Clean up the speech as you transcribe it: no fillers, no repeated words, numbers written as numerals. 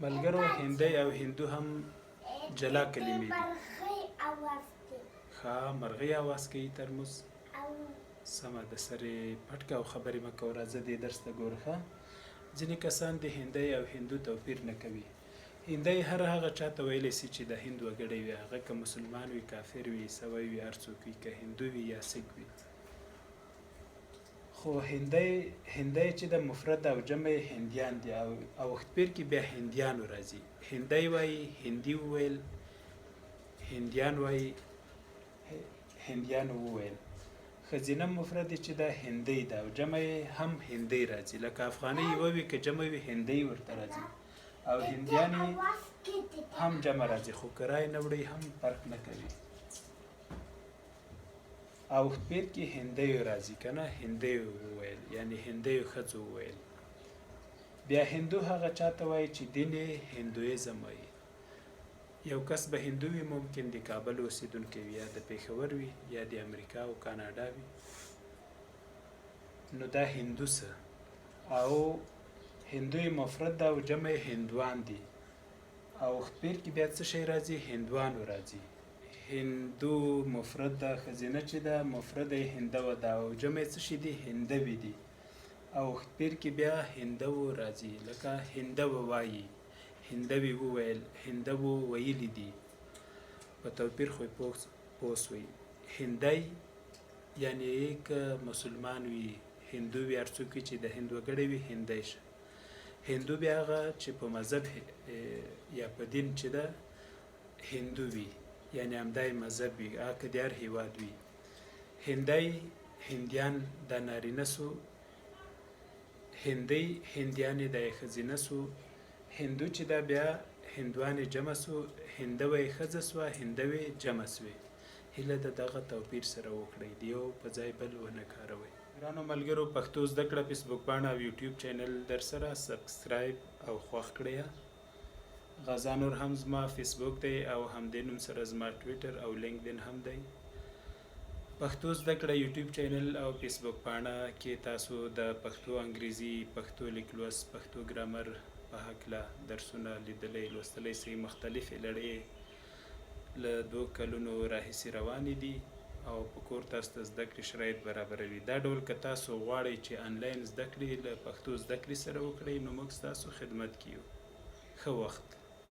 ملګرو هندی او هندو هم جلا کلمې دي. ښه مرغۍ اواز کوي ترموز. سمه ده سر یې پټ که او خبرې مه کوه راځه دې درس ته ګوره ښه ځینې کسان د هندی او هندو توپیر نه کوي هندی هر هغه چا ته ویلی سي چې د هند وګړی وي هغه که مسلمان وي کافر وي عیسوی وي هر څوک وي که هندو وي یا سیک وي خو هندی هندی چې د مفرد او جمع یې هندیان دي او اوښتپیر کې بیا هندیانو راځي هندی وایي هندي وویل هندیان وایي هندیانو وویل ښځینه مفرد چې ده هندۍ ده او جمع یې هم هندۍ راځي لکه افغانۍ یوه وي که جمع وي هندۍ ورته راځي او هندیان یې هم جمع راځي خو که رای نه وړي هم فرق نه کوي او پیر کې هندیو راځي که نه هندیو وویل یعنی هندیو ښځو وویل بیا هندو هغه چاته وایي چې دین یې هندویزم وایي یو کس به هندو وي ممکن د کابل اوسیدونکی وي یا د پیښور وي یا د امریکا او کاناډا وي نو دا هندو څه او هندو یې مفرد ده او جمع یې هندوان دي او پیر کې بیا څه شی راځي هندوانو راځي هندو مفرد ده ښځینه چې ده مفرده یې هندوه ده او جمع یې څه شي دي هندوي دي او پیر کې بیا هندوو راځي لکه هندوه وایي هندوې وویل، هندوو ویلي دي. په توپیر خو یې پوه سوئ. هندی یعنې که مسلمان وي، هندو وي، هر څوک وي چې د هند وګړی وي، هندی شه. هندو بیا هغه چې په مذهب یا په دین چې ده هندو وي، یعنې همدا یې مذهب وي، هغه که د هر هیواد وي. هندی، هندیان دا نارینه سو. هندۍ هندیانې دا یې ښځینه سو هندو چې دا بیا هندوانې جمع سو هندوه یې ښځه سوه هندوې جمع سوې هیله ده دغه توپیر سره وکړئ د یو په ځای بل ونه کاروئ. ګرانو ملګرو پښتو زده کړه فیسبوک پاڼه او یوټیوب چینل درسره سبسکرایب او خوښ کړئ. غزا نور هم زما فیسبوک دی او همدې نوم سره زما ټویټر او لینکډین هم دی. پښتو زده کړه یوټیوب چینل او فیسبوک پاڼه کې تاسو د پښتو انګریزي، پښتو لیک لوست، پښتو ګرامر په هکله درسونه لیدلی لوستلی سئ. مختلفې لړۍ له دوو کلونو راهیسې روانې دي او په کور تاسو ته زده کړې شرایط برابروي. دا ډول که تاسو غواړئ چې انلاین زده کړې له پښتو زده کړې سره وکړئ نو موږ ستاسو خدمت کې یو. ښه وخت.